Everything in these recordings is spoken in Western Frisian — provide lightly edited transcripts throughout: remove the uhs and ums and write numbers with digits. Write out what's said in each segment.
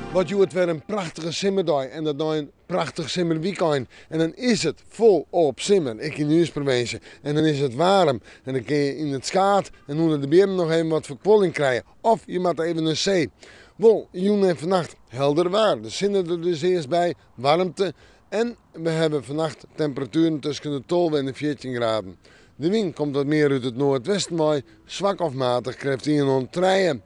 Wat hjoed wer in prachtige simmerdei en dat nei in prachtich simmerwykein. En dan is it folop simmer, ek yn ús provinsje. En dan is it waarm en dan kinne je yn it skaad en ûnder de beammen noch even wat ferkuolling krije. Of je moatte even nei see. Wol, jûn en fannacht helder waar. De sinne der dus earst by, waarmte. En we hawwe fannacht temperatueren tusken de 12 en de 14 graden. De wyn komt wat mear út it noardwesten wei, swak of matich, krêft ien oant trije.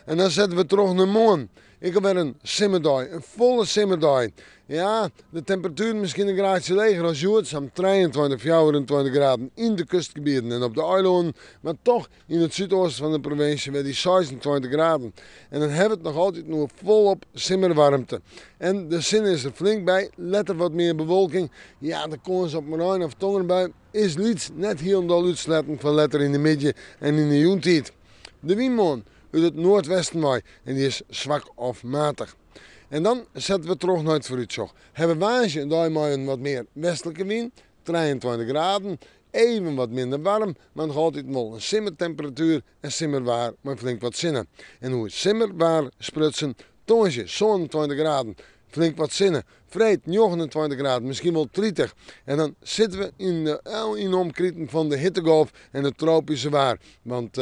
En dan sette we troch nei moarn. Ek alwer in simmerdei, in folle simmerdei. Ja, de temperatueren miskien in graadsje leger as hjoed, sa'n 23, 24 graden yn de kustgebieten en op de eilannen, mar toch yn it súdoosten fan de provinsje wer dy 26 graden. En dan hawwe we it noch altyd oer folop simmerwaarmte. En de sinne is der flink by, letter wat mear bewolking. Ja, de kâns op in rein of tongerbui is lyts, net hielendal útsletten foar letter yn de middei en yn de jûntiid. De wyn moarn út it noardwesten wei en dy is swak of matich. En dan sette we troch nei it foarútsjoch. Hawwe we woansdei in dei mei in wat mear westlike wyn, 23 graden, even wat minder waarm, mar noch altyd wol in simmertemperatuer en simmerwaar mei flink wat sinne. En oer simmerwaar sprutsen, tongersdei 27 graden, flink wat sinne. Freed 29 graden, miskien wol 30. En dan sitte we yn de, yn de omkriten fan de hittegolf en it tropyske waar. Want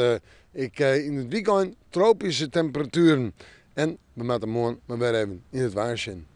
ek yn it wykein tropyske temperatueren. En we moatte moarn mar wer even yn it waar sjen.